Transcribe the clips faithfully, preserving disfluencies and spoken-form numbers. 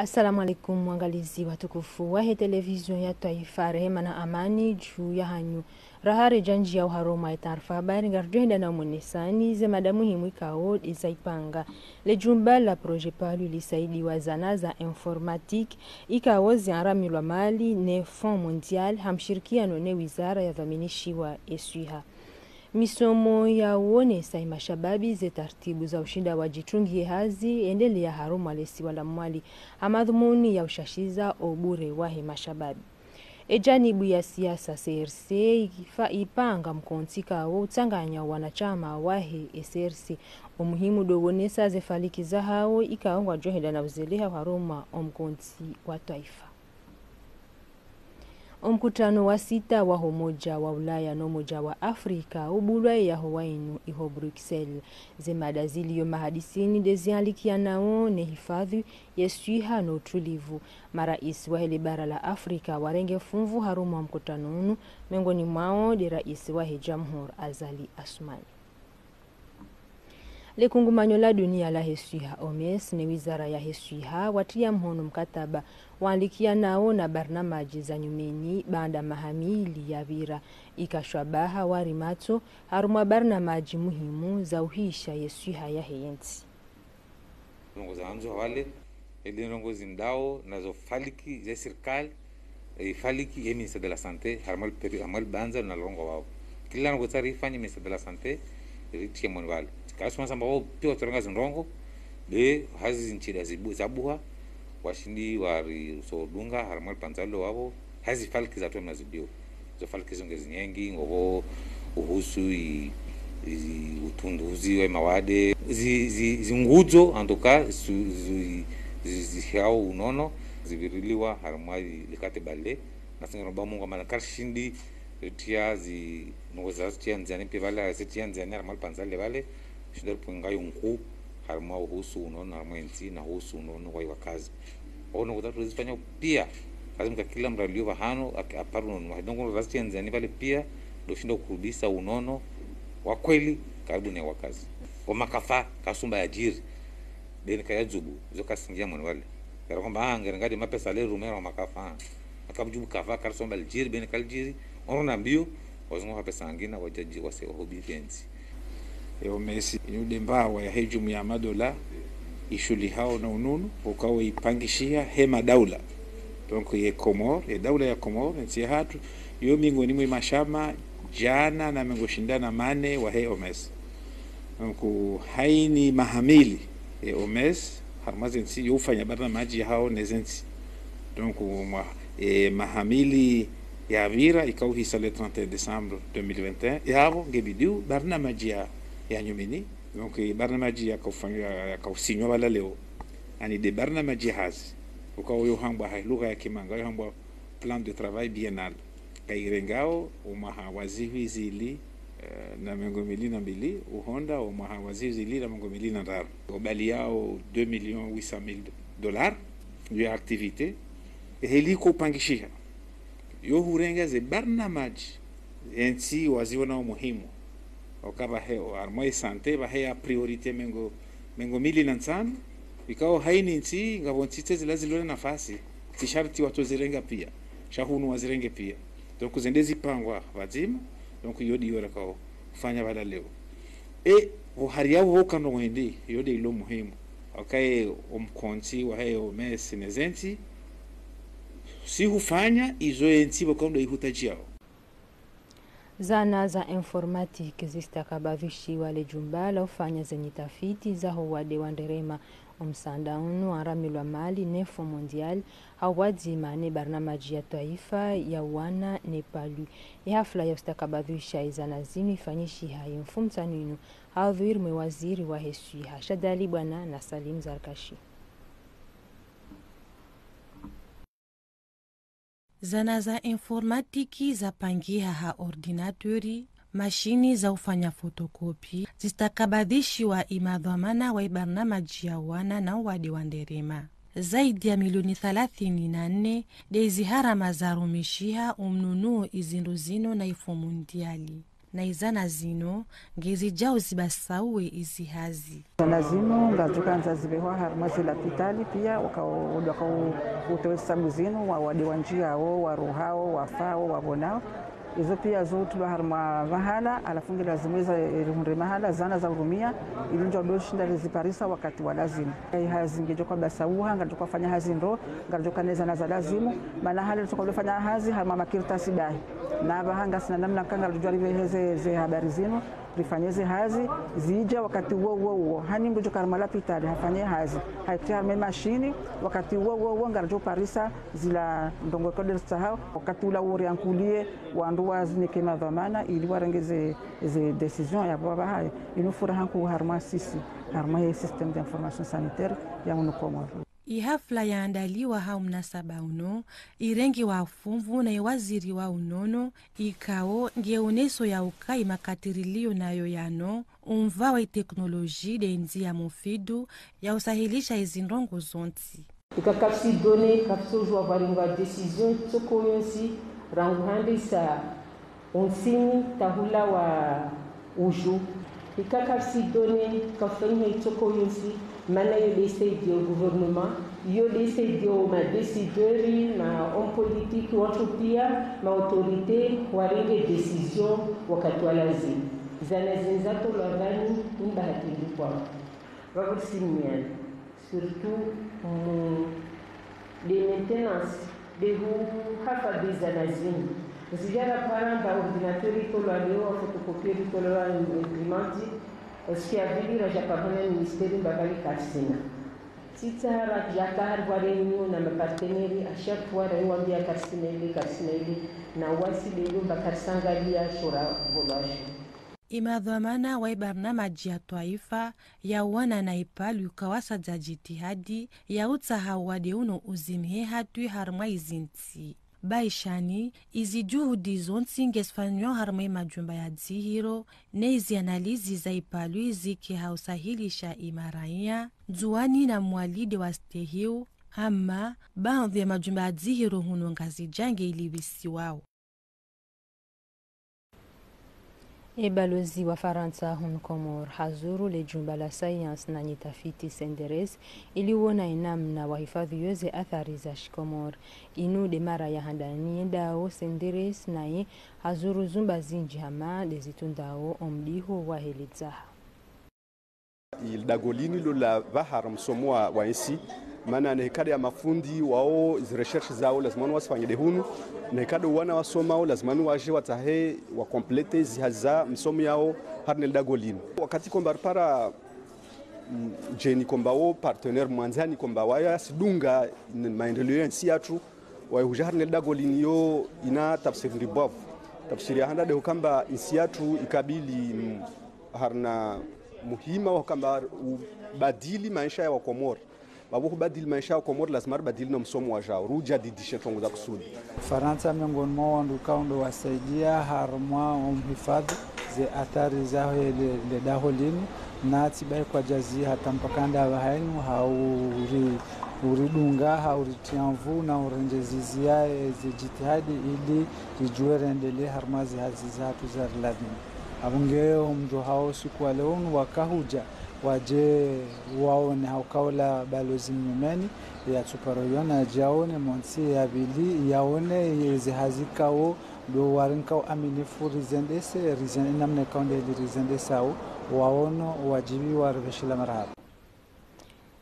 Assalamu alaikum, waangalizi watukufu wahe televizio ya twaifa, rehema na amani juu yahanyu. Raha redjandjiya oharumwa ye taarifa habari, ngaridjo hwenda na umwonesani ze mada muhimu ikao de zaipanga. Le jumba la projet PALU lisaidiwa zana za informatique ikao ziaramilwa mali ne Fonds Mondial ha mshirikiano ne wizara yadhwaminishiwa ye swiha. Misomo ya uonesa ye mashababi ze taratibu za ushinda wadjitungiye hazi yendeleya harumwa le siwa la Mwali, ha madhumuni ya ushashiza o bure wahe mashababi. E janibu ya siasa CRC ifa-, ipanga mkontsi ikao utsanganya wanashama wahe e CRC. O muhimu do uonesa ze faliki zahao ikao ngwadjo hwenda na uzeleha harumwa o mkontsi wa twaifa. O mkutano wa sita wa Umoja wa Ulaya no Umoja wa Afrika ubulwa ye yaho wa inu iho Bruxelles. Ze mada ziliyo mahadisini de zialikianao ne hifadhwi ye swiha no utulivu. Marais wahe le bara la Afrika warenge funvu harumwa mkutano unu, miongoni mwao de rais wahe jamhuri Azali Assoumani. Le kungumanyo la dunia lahe swiha, OMS, ne wizara yahe swiha, watiya mhono mkataba waalikianao na barnamaji za nyumeni baanda maha mili yapvira. Ika shwabaha wari matso harumwa barnamaji muhimu za uhisha ye swiha yahe yentsi. Ndrongoo zahandzwa wale, ele ndrongoo zindao nazo faliki ze sirikali, e, faliki ye ministère de la santé, harumwa le péri-, harumwa le banza na longo wao. Kila ndrongoo tsari ifanye ministère de la santé, ritiye moni wale. Kasi mwa samba wao pia watsorenga zindrongoo, be hazi zintsida zibu-, zabuha, washindi wari so dunga, harumwa le banza lo wao, hazi faliki za twa mazidio. Zo faliki zo nge zinyengi, ngopvo uhusu i, i, utunduzi we mawade. Zi, zi, zi ngudzo, en tout cas, su, zi, zi, zi hao unono, zipviriliwa harumwa i, likati bale. Na singa romba Mungu amana karishindi, ritiya zi, ndrongoo za zitiya ndziani pia bale, zitiya ndziani harumwa le banza le bale. Shinda ripwenga yo nkuu, harumwa uhusu unono, harumwa entsi, na uhusu unono wa iwakazi. Ono kutatu zifanya pia, lazima ka kila mradi uliyo pvahanu, ak-, aparo unono. Donc, ono razitiya ndziani pvale pia, do shinda ukurubisa unono wa kweli, karibu ne wakazi. O makafa, kasumba yadjiri, beni kaya dzubu, zo kasingia moni wale. Yara kwamba, ah, ngere ngadi mapesa le rumero wa makafa. Akabudjubu kafa, karisomba lidjiri, beni kalidjiri, ono na mbio, wazungu ha pesa angina, wadjadji, wase, wahubi fenzi. E OMS, yo de mbawa yahe jumuiya ya madola, ishulihao na unono, ukao ipangishiha he madaula. Donc, ye Comores, ye daula ya Comores, entsi yahatru, yo miongoni mwe mashama, djana na mengo shinda na mane wahe OMS. Donc, haina maha mili, e OMS, harumwa ze ntsi, yo ufanya barnamaji yahao ne ze ntsi. Donc, mwa, e, maha mili yapvira, ikao uhisa le trente et un décembre deux mille vingt et un, yapvo, nge bidiu, barnamaji ya, ya nyumeni. Donc, e, barnamaji yaka ufanywa, yaka usinywa pvala leo. Ani de barnamaji ya hazi. Ukao yo hambwa ha lugha ya kimanga, yo hambwa plan de travail biennal. Kairengao omwaha wa zihwi zili, eh, na mengo mili na mbili, uhonda omwaha wa zihwi zili na mengo mili na ndraru. Obaliyao deux millions huit cent mille dollars, yo activité. Eheli ko upangishiha. Yo hurenga ze barnamaji, entsi waziona umuhimu. Oka pvahe, o, harumwa e santé, pvahe ya priorité mengo, mengo mili na ntsanu, ikao haina ntsi, ngapvo ntsi tse zila zilo na nafasi, tsi sharti watso zirenga pia, sha hunu wazirenge pia. Donc, zende zipangwa pvadzima, donc, yo de yo rakao fanya pvala leo. E, pvo hari yapvo pvoka no wende, yo de ilo muhimu. Okaye omkontsi wahe OMS ne ze ntsi, si hufanya izo ye ntsi pvoka ndo ihutadjiao. Zana za informatique zistakabadhishiwa le jumba la ufanya ze nyitafiti zaho wade wa nderema. Omsaanda unu waramilwa mali ne Fonds Mondial, ha upvwadzima ne barnamaji ya twaifa ya wana ne PALU. Ye hafla ya ustakabadhisha ye zana zinu ifanyishiha ye mfumtsanu inu, ha udhwiri mwe waziri wahe swiha, Shadhuli Bwana na Salim Zarkashi. Zana za informatiki zapangiha ha ordinateur, mashini za ufanya fotokopi, zistakabadhishiwa imadhwamana wa ibarnamaji ya wana na uwade wa nderema. Zaidi ya milioni thalathini na nne de iziharama zarumishiha umnunuo izindru zinu na iFonds Mondial. Na izana zinu ngezidjao zibasauwe izihazi. Zana zinu ngazidjo kandza zipvehwa harumwa ze lapitali pia, waka-, wandru waka u-, utowa zisabu zinu, wa-, wade wandjiao, warohao, wafao, wapvonao. Izo pia zo utulwa harumwa mahala, halafu nge lazimu eza, eh, rihundre mahala, zana za urumia, ili ndjo ndo shinda riziparisa wakati wa lazimu. Ihazi ngedjo ka basauha, ngedjo kafanya hazi ndro, ngedjo kana zana za lazimu, mana hale ritsoka ule fanya hazi, harumwa makartasi dahi. Na apvaha ngasina namna ka ngaridjo ripvehe ze, ze habari zinu, rifanye ze hazi, zidja wakati uwo, uwo, uwo. Hani mdru djo ka harumwa lapitali, hafanye hazi. Haitria harumwa mashini, wakati uwo, uwo, uwo, ngaridjo parisa zila ndrongoo kado ritsahao. Wakati ula uri ankulie, wandru wazinike madhwamana, ili warenge ze, ze décision ya pvapvahayo. Inu furaha nkuu harumwa sisi, harumwa ye système d'information sanitaire ya unu Komori. Ihafla yaandaliwa ha umnasaba unu, irengiwa fumvu na iwaziri wa unono, ikao nge uneso ya uka imakatirilio nayo yanu, umva wa iteknoloji nde ndzia mufidu ya usahilisha izindrongoo zontsi. Ika kafisi données, kafisi ujua pvarengwa décision itsoko yontsi, rangu hande sa ontsi ni tahula wa uju. Ika kafisi données, kafanyiha itsoko yontsi, mana yo nde isaidio gouvernement, yo nde isaidio ma décideurs, ma hommes politiques, wantru pia, ma autorités, warenge décision wakati wa lazimu. Zana zinu zatolwa pvanu, ni bahati ndrikwa. Pvapvo risimiana. Surtout mu nde maintenance, nde huhafadhwi zana zinu. Nzidja rapara mba ordinateur itolwa leo, wa photocopieur itolwa, imprimante, siku ya pvili radja pvahana ministère mba pvali karisina. Tsitsaha radja kahari pvwa réunion na mapartenaires, à chaque fois raiwambia karisina ile, karisina ile, na wasi nde iyo mba karisangalia sho rapvolwa sho. Imadhwamana wa ibarnamaji ya twaifa ya uwana na ipalwi uka wasadza jitihadi ya utsaha uwade unu uzimihe hatwi harumwa izintsi. Baishani, izi juhudi zontsi ngezifanywa harumwa imajumba ya dzihiro, ne izi analizi za ipalwi zike ha usahilisha imaraya, Ndzuwani na Mwali nde wastehiwo, hama, baadhwi ya majumba ya dzihiro hunu Ngazidja nge ilipvisiwao. E balozi wa Farantsa hunu Komori hazuru le jumba la sayansi na nyitafiti Senderes ili uona inamna wahifadhwiyo ze athari za shikomori. Inu nde mara ya handani yendao Senderes naye hazuru zumba zinji hama nde zitundrao omdiho wahe le dzaha. Ili dago linu lo la pvahara msomo wa, wa entsi, mana neheka nde ya mafundi wao, zi recherche zao, lazima wanu wasifanye nde hunu, neheka nde wana wasomao, lazima wanu waje watsahe, wa compléter zihazi za msomo yao, harumwa le dago linu. Wakati komba ripara, mm, jeni komba wo partenaire mwandzani komba waya sidunga n-, maendeleo ya ntsi yatru, waye huja harumwa le dago linu yo ina tafsiri ndribwavu. Tafsiri ya handa nde hukamba ntsi yatru ikabili, mm, harumwa muhima wa hukamba ubadili maesha ya Wakomori. Pvapvo hubadili maesha ya Wakomori, lazima ribadili no msomo wajao, rujadidishe trongo za kusudi. Farantsa miongoni mwa wandru ukao ndo wasaidia harumwa umhifadhwi ze athari zahe le, le daho linu, na tsi bayi kwadjazi hata mpaka nda pvahanu, ha uri, uridunga, ha uri tia nvu na urendjezi ziya, eh, ze jitihadi ili rijue rendelee harumwa zihazi zatru za rilazimu. Apvo nge omdjo hao siku wa leo unu waka huja, waje waone hauka ola balozi mnyumeni, ya tsuparo yona, yaje yaone montsi, ya pvili, yaone ye zihazi kao, ndo wari nkao aminifu rizendese, rizen-, namna kao nde ili rizendesao, waono, wajibiwa, ripveshela marahaba.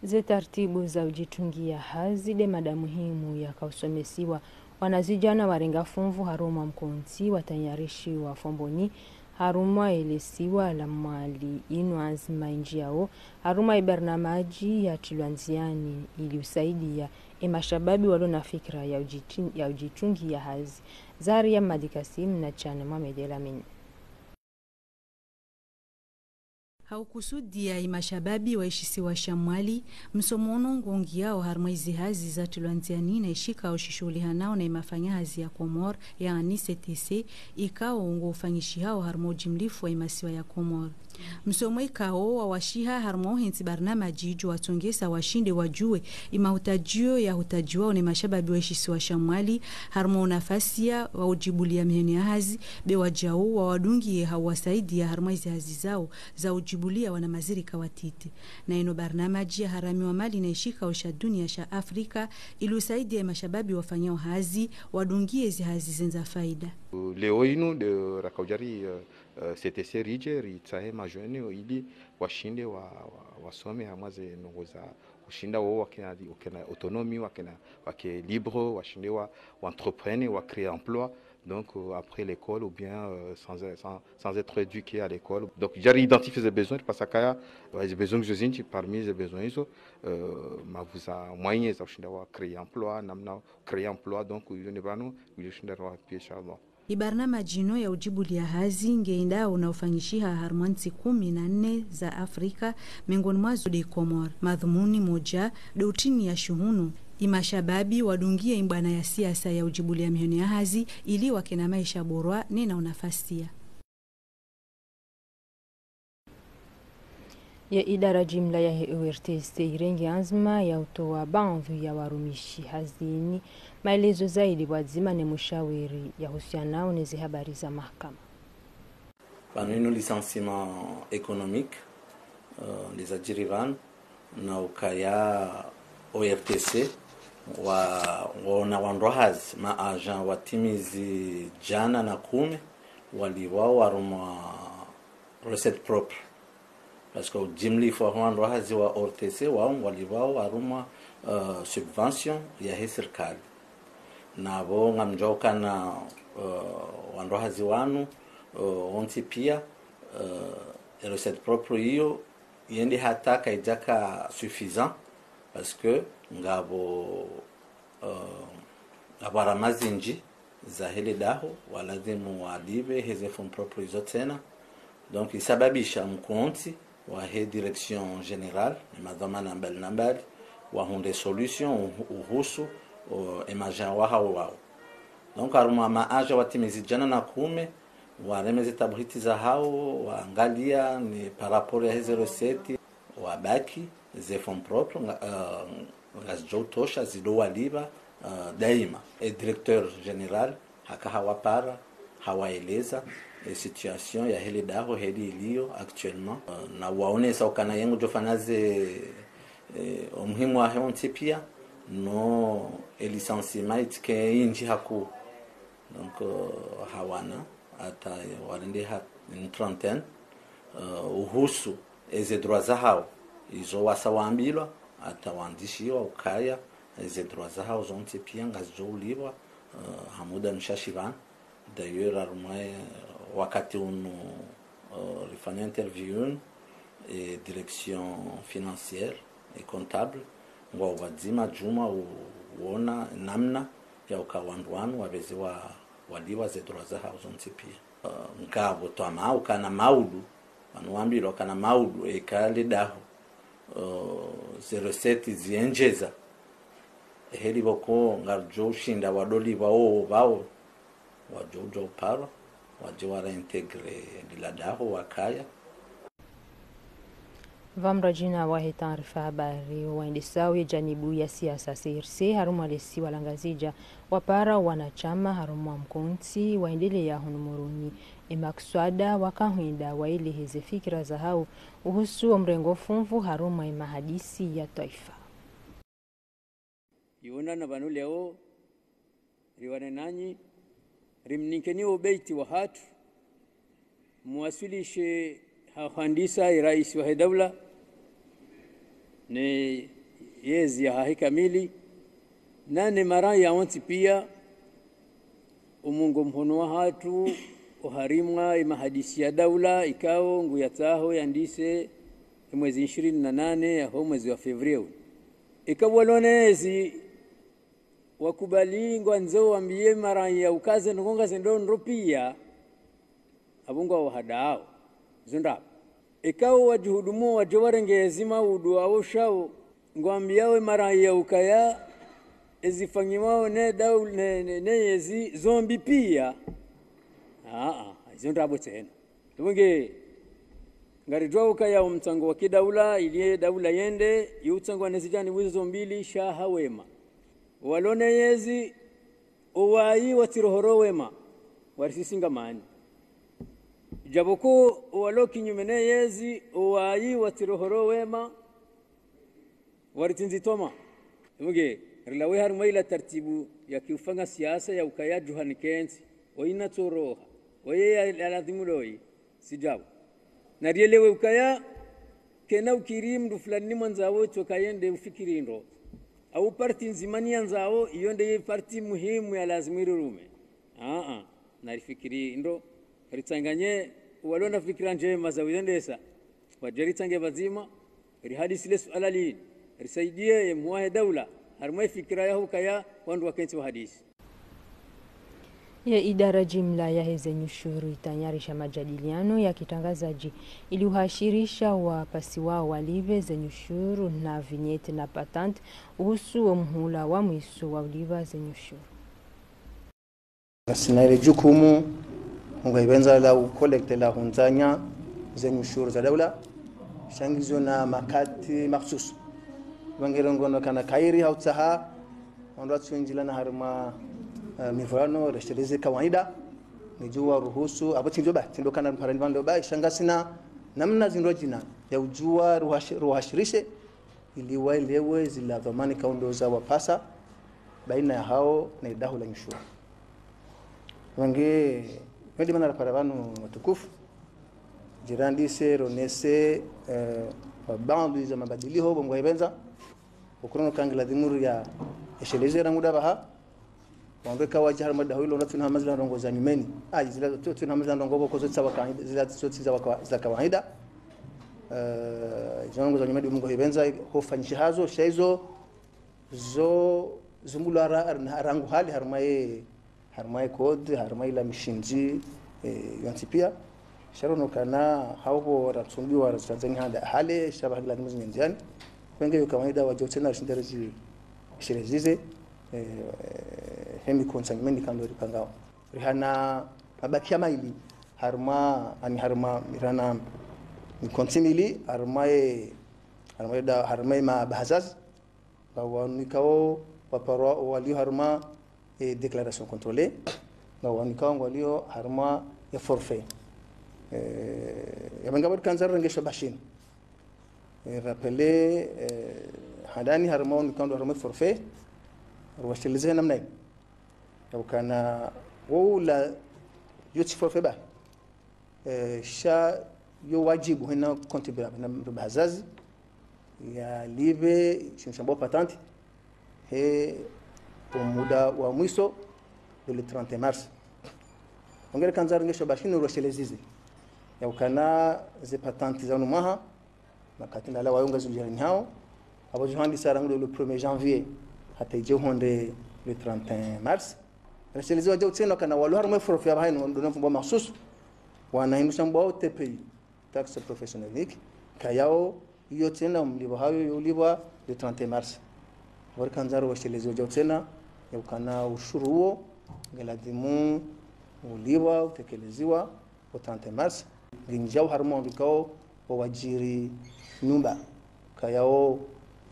Ze taratibu za ujitungia hazi nde mada muhimu yaka usomesiwa wanazijana warenga funvu harumwa mkontsi watayarishiwa Fomboni, harumwa le siwa la Mwali. Inu anzima injiao harumwa ibarnamaji yatrilwa ndziani ili usaidia emashababi walo na fikira ya ujitin-, ya ujitungia hazi. Zaria Madi Kasim na Chane Mohamed El Amine. Ha ukusudia imashababi wa ishisiwa sha Mwali, msomo unu ngongiao harumwa izihazi zatrilwa ndziani na ishikao shishuhulihanao na imafanyahazi ya Komori, yaani C T C, ikao ngo ufanyishihao harumwa ujimlifu wa imasiwa ya Komori. Msomo ikao wawashiha harumwa uhentsi barnamaji idjo watsongesa washinde wadjuwe imahutadjio yahutadjiwao ne mashababi wa ishisiwa sha Mwali, harumwa unafasi ya wa udjibulia mihono ya hazi, be wadjau wawadungie hau wasaidia harumwa izi hazi zao za udjibulia wana mazirika watiti. Na ino barnamaji yaharamiwa mali na ishikao sha dunia sha Afrika, ili usaidia imashababi wafanyao hazi, wadungie izi hazi zendza faida. Leo inu de rakaudjari, eh, eh, C T C ridje, ritsahe majeunes, ili washinde wa, wa, wasome hamwa ze ndrongoo za ushinda wo wakena, wakena autonomie, wakena, wake libre, washinde wa, wa entreprendre, wa créer emploi. Donc, euh, après l'école ou bien, euh, sans, sans, sans être éduqué à l'école. Donc, j'ai identifié les besoins parce que, euh, les besoins que je dis, parmi les besoins, euh, mavuza moyen za ushinda wa créer emploi, namna créer emploi, donc, il y a des, il y a des, Ibarnamaji ino ya udjibulia hazi ngeendao na ufanyishiha harumwa ntsi kumi na nne za Afrika, mengoni mwazo de Komori. Madhumuni moja de utini ya shihunu imashababi wadungie imbwana ya siasa ya udjibulia mihono ya hazi ili wakena maesha bora nena unafasia. Ye idara jimla yahe O R T C irenge anzima ya utowa baadhwi ya warumishi hazini. Maelezo zaidi pvwadzima ne mshawiri yahusianao ne zihabari za mahakama. Pvanu inu licenciement économique, euh, lizadjiri pvanu, na ukaya O R T C wa, waona wandru hazi, ma agents watimizi djana na kume, walipvwao harumwa recette propre. Parce que ujimlifu waho wandru hazi wa O R T C wao ngwalipvwao harumwa, euh, subvention yahe sirikali. Na pvo ngamdjuao ukana, euh, wandru hazi wanu, euh, wontsi pia, euh, recette propre iyo yende hata kaidjaka suffisant, parce que ngapvo, euh, ngapvo gharama zindji zahe le daho, walazimu walipve heze fonds propres izo tsena. Donc, isababisha mkontsi wahe direction générale, ne madhwamana mbali na mbali, wahundre solution uhu-, uhusu, o, e ma agents wahao wao. Donc, harumwa ma agents watimizi djana na kume, wareme ze tabuhiti zahao, waangalia ni par rapport ya heze recette, wabaki, ze fonds propres, nga, euh, ngazidjo utosha, zidjo walipva, euh, daima. E directeur général, haka hawapara, hawaeleza, e situation yahe le daho heli iliyo actuellement. Euh, na waonesa ukana ye ngudjofanya ze, eh, omuhimu wahe wontsi pia, no e licenciement itsike indji hakuu. Donc, euh, hawana, hata warendeha une trentaine, euh, uhusu eze droits zahao, izo wasa wambilwa, hata wandishiwa ukaya, eze droits zahao zontsi pia ngazidjo ulipvwa, euh, ha muda mshashi pvanu. D'ailleurs, harumwa, euh, wakati unu, euh, rifanya interview unu, e direction financière et comptable, ngwao pvwadzima djuma u-, uona namna ya uka wandru wanu wapveze wa-, walipvwa ze droits zahao zontsi pia. Euh, ngapvo twamaa ukana maudu, wanu wambilwa ukana maudu, eka le daho, euh, ze recette ziendjeza. Heli pvoko ngaridjo ushinda wadolipvwa wo pvao, wadjo udjo uparwa, wadje wa réintégrer lila daho wakaya. Pvamradjina wahe taarifa habari, waendesao ye janibu ya siasa C R C harumwa le siwa la Ngazidja, wapara wanashama harumwa mkontsi, waendelea hunu Moroni. E makswada wakahwenda waeleze fikira zahao uhusu o mrengo funvu harumwa e mahadisi ya twaifa. Iwonana pvanu leo, riwane nanyi, rimnikeni wo beiti wahatru, muwaswilishe ha hwandisa e raisi wahe daula, ne yezi yahahe kamili, na ne maraya wontsi pia, umungo mhono wahatru, oharimwa e mahadisi ya daula, ikao nguyatsaho yandise e mwezi ishirini na nane yaho mwezi wa février unu. Eka walonezi wakubali ngwandzo wambiye maraya uka ze ndrongoo ngaze ndro ndro pia, apvo ngwawahadao, zo ndrabo. Eka wo wadjihudumu wadjo warenge ezi maudu awo shao, ngwambiyao e maraya ukaya, ezifanyiwao ne daul-, ne, ne, ne yezi zo mbi pia. Aa, zo ndrabo tsena. Tubunge, Ngaridjuwa ukaya omtsango wa kidaula, ili ye daula yende, yo utsangwa ne zidjanibu izo mbili sha ha wema. Owalo ne yezi, owayi watsi roho ro wema, warisisinga mani. Djapvoko owalo kinyume ne yezi, owayi watsi roho ro wema, waritsindzi toma. Emuge, rilawe harimwa ila tartibu ya kiufanya siasa ya ukaya djuhani kentsi, oyina tsoroha, oye ya, ya ladhimu loyi, si djapvo. Na rielewe ukaya, kena ukiri mndru fulani ni mwandzao tsoka yende ufikiri ndro. Au parti ndzima ni yandzao, iyo nde ye parti muhimu ya lazimu irirume. Aa, na rifikiri ndro, ritsanganye, owalo na fikira ndjema za uyendesa, wadje ritsange pvadzima, rihadisi le suala lini, risaidiye ye mhuu wahe daula, harimwa ye fikira ya hukaya, wandru wakentsi wahadisi. Ye idara jimla ya heze nyushuru itayarisha majadiliano ya kitrangazadji ili uhashirisha wapasiwao walipve ze nyushuru na vignette na patente uhusu wo muhula wa mwiso wa ulipva ze nyushuru. Ngasina ile jukumu, ngwahipvendza la ucollecte la hundzanya ze nyushuru za daula, sha ngizo na makati makhsusu. Pvangere ngono kana kayiri hautsaha, wandru watsunjila na harimwa, eh, mivurano, resheleze kawaida, ngijuwa ruhusu, apvo tsinjo ba, tsindo kana mpara ni pvando ba, sha ngasina namna zindro jina, ya ujuwa ruhashi-, ruhashirishe, ili waelewe zila dhwamana ikao ndo za wapasa, baina ya hao na idaho la nyushuru. Wange, wendi mana rapara pvanu watukufu, jirandise, ronese, eh, wa baadhwi za mabadiliho, bo ngwahipvendza, ukrono kangi ladhimu ya esheleze rangu da pvaha, wandru eka wadja harimwa daho ilo, na tsuna hama zila ndrongo za nyumeni. Ayi, zila tsu-, tsuna hama zila ndrongo pvoko zo tsi za waka-, zila zo tsi za waka-, za kawaida. Eh, zila ndrongo za nyumeni bo ngwahipvendza, hufanyisha hazo, sha izo, zo, zumbulwa ra-, ra-, rangu hale, harimwa ye, harimwa ye code, harimwa ila mishindzi, eh, yontsi pia. Sha rono kana, haubo ratsumbiwa, ratsandzani handa, hale, sha pvahila ni muzi nyendziani. Pvenge yo kawaida wadjo tsena, rishinde rezi, shelezize. Eh, he mikontsi nyumeni kando ripangao. Rihana mabaki ya maili, harimwa, ani harimwa mirana mikontsi mili, harimwa ye, harimwa ye da, harimwa ye mabahazazi, ngawanikao waparwa walio harimwa, eh, déclaration contrôlée, ngawanikao ngwalio harimwa ye forfait. Eh, ya menga bari kanza rengesho bashini. Eh, rappelé, eh, handani harimwa nikando harimwa forfait, ruwasheleze namna hii. Ya ukana wo ula yo tsi forfait ba. Eh, sha yo wajibu hena contribuable, hena mbahazazi, ya lipve, shinu shambwa patente, he, o muda wa mwiso, le trente mars. Ongere kanza rengesho bashini ruwashelezize. Ya ukana ze patente za unu mwaha, makati ndala wayo ngazo jirani hao. Apvo zihandisa rangu le premier janvier. Hata idje uhonde le trente et un mars. Rasheleziwa djau tsena kana walo harimwa forfait ya pvahanu, ndo na mfumo makhsusu. Wana hindru shambwao T P I, taxe professionnelle unique. Kayao, iyo tsena mlipvo hayo, yo ulipvwa le trente et un mars. Wari kanza ruwasheleziwa djau tsena, ya ukana ushuru uwo, ngeladhimu ulipvwa, utekeleziwa, o trente et un mars, nginjao harimwa wandru ikao wawajiri nyumba. Kayao,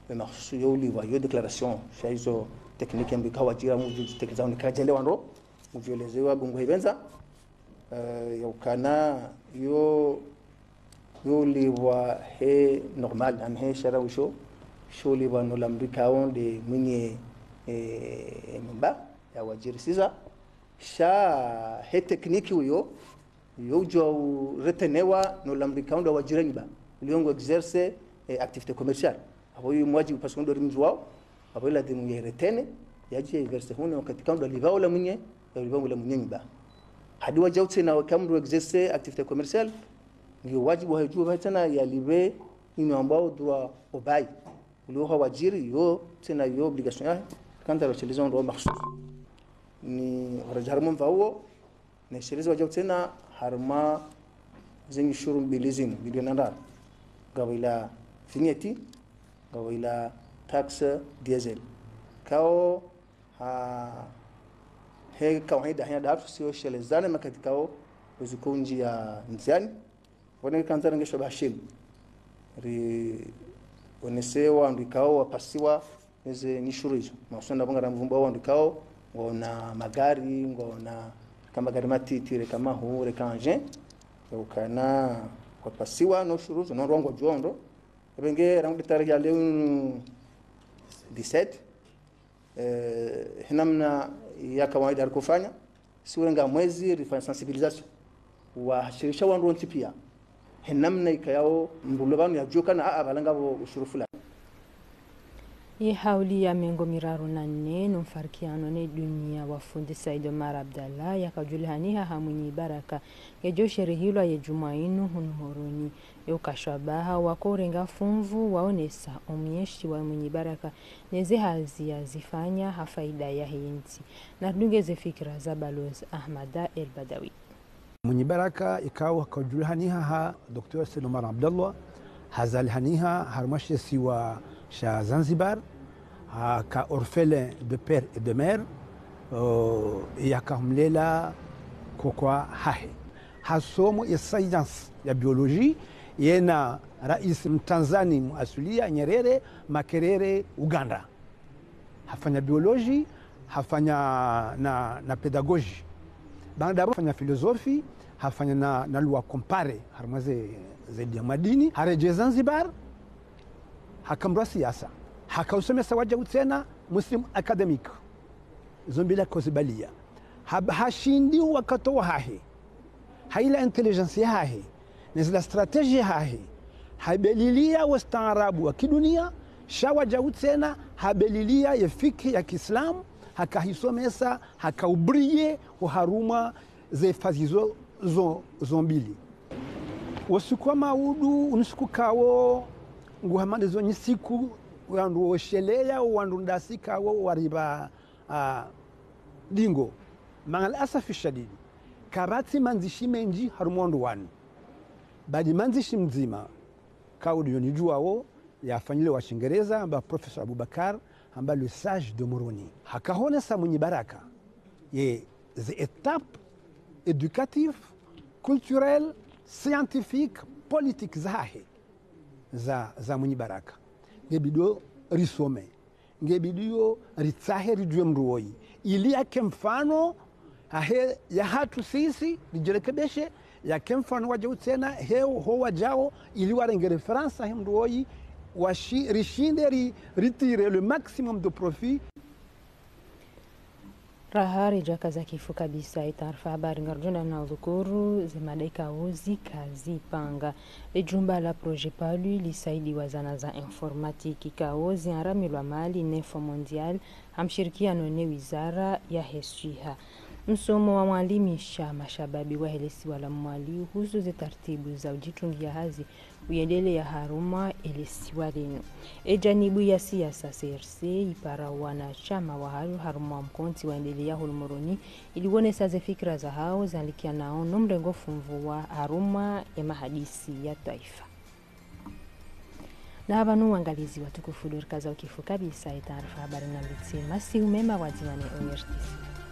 we makhsusu yo ulipvwa, yo déclaration, sha izo technique mbi ikao wajira mudju tekeleza unikajele wandro, mudju elezewa bo ngwahipvendza, eh, ya ukana yo, yo ulipvwa he normal, ani he shara wisho, sho ulipvwa no la mdru ikao nde mwinyi, eh, nyumba, ya wajirisiza, sha he technique uyo, yo udjo uretenewa no la mdru ikao ndo wajira nyumba. Ulio ngo exerce, eh, activité commerciale. Apvo yo mwaji upasi ndo rimdjuwao. Apvo iladhimu ya retene, yadje verse hunu wakati ikao ndo lipvao la mwinyi, ya lipvao la mwinyi nyumba. Hadi wadjau tsena waka mdru exerce activité commerciale, ngiyo wajibu hajuu pvahe tsena ya lipve inu ambao droit au bail. Ulio hawajiri, yo, tsena yo obligation yahe, kanza ruwasheleziwa ndo makhsusu. Ni waraja harimwa mva uwo, ne sheleziwa djau tsena harimwa ze nyushuru mbili zinu, mbili na ndraru. Ngapvo ila vignette, ngapvo ila taxe diesel. Kao, ha, he kawaida, hena dahatru sio shelezane makati kao, uzikunji ya ndziani. Pvone kandza renge sho basheni, ri onese wandru ikao wapasiwa neze nyishuru izo. Mausoni na pvo ngaramvumbua wandru ikao ngwaona magari, ngwaona reka magari matiti, reka mahuu, reka engin, ukana kwapasiwa no ushuru zo, no ndrongoo djo ndo. Epvenge rangu de tarehi ya leo dix-sept, eh, he namna ya kawaida rikofanya, si urenga mwezi rifanya sensibilisation, wahashirisha wandru wontsi pia he namna ikayao mndru lo pvanu yadjuwe kana a, a, pvala ngapvo ushuru fulani. Ye hauli ya mengo miraru na nne no mfarikiano ne dunia wa fundi Said Omar Abdallah yakadjulihaniha ha Mwinyi Baraka, ngedjo sherehilwa ye djumwa inu hunu Moroni. Yo kashwabaha wako urenga funvu waonesa omnyeshi wa Mwinyi Baraka neze hazi yazifanya ha faida yahe yentsi. Narudunge ze fikira za Balozi Ahmada El Badawi. Mwinyi Baraka ikao hakadjulihaniha ha Docteur Said Omar Abdallah, hazalihaniha harumwa she isiwa sha Zanzibar, haka orphelin de père et de mère, euh, yakahumlela kokwa hahe. Hasomo ye science ya biologie, yena rais mtanzani muasulia Nyerere, Makerere, Uganda. Hafanya biologie, hafanya na, na pédagogie. Baanda apvo hafanya philosophie, hafanya na, na loi comparée, harumwa ze, ze dia madini. Haredjei Zanzibar, haka mndru wa siasa. Haka usomesa wadjau tsena, Muslim académique. Zo mbili hakozibalia. Ha, hashindi wakati wahahe, ha ila intelligence yahahe, ne zila stratégie yahahe, habelilia wo ustaarabu wa kidunia, sha wadjau tsena, habelilia ye fikihi ya kiislamu, hakahisomesa, hakaubriye, ho harumwa ze fazi zo, zo, zo mbili. Wo usiku wa maudu, unu usiku kawo, nguhamande zo nyisiku, wandru wosheleya, wandru ndasi kawo, wariba, ah, dingo. Mangal asafi shadidi. Kapvatsi mandzishi mendji harumwa wandru wanu. Badi mandzishi mdzima, kaudi yo nidjuwao, yafanyile wa Shingereza, amba Professeur Aboubacar, amba le sage de Moroni. Hakahonesa Mwinyi Baraka ye ze étapes éducatives, culturelles, scientifiques, politiques zahahe, za, za Mwinyi Baraka. Ngebidi risome. Ngebidi yo ritsahe ridjuwe mndru woyi, ili yake mfano hahe yahatru sisi, ridjirekebeshe, yake mfano wadjau tsena, he ho wadjao, ili warenge référence he mndru woyi, washi-, rishinde ri-, ritire le maximum de profit. Raha ridjakaza kifu kabisa ye taarifa habari ngarudjo enda na udhukuru ze mada ikao zikazipanga. Le jumba la Projet Palu lisaidiwa zana za informatique ikao ziaramilwa mali ne Fonds Mondial ha mshirikiano ne wizara yahe swiha. Msomo wa mwalimisha mashababi wahe lesiwa la Mwali uhusu ze taratibu za udjitungia hazi uyendeleya harumwa elesiwa linu. Ejanibu ya siasa C R C ipara wanashama wahayo harumwa mkontsi waendeleya hunu Moroni ili wonesa ze fikira zahao zalikianao no mrengo funvu wa harumwa emahadisi ya twaifa. Na pvanu wangalizi watukufu ndo rikaza ukifu kabisa ye taarifa habari na mbitsi. Masihu mema wadzima ne O R T C.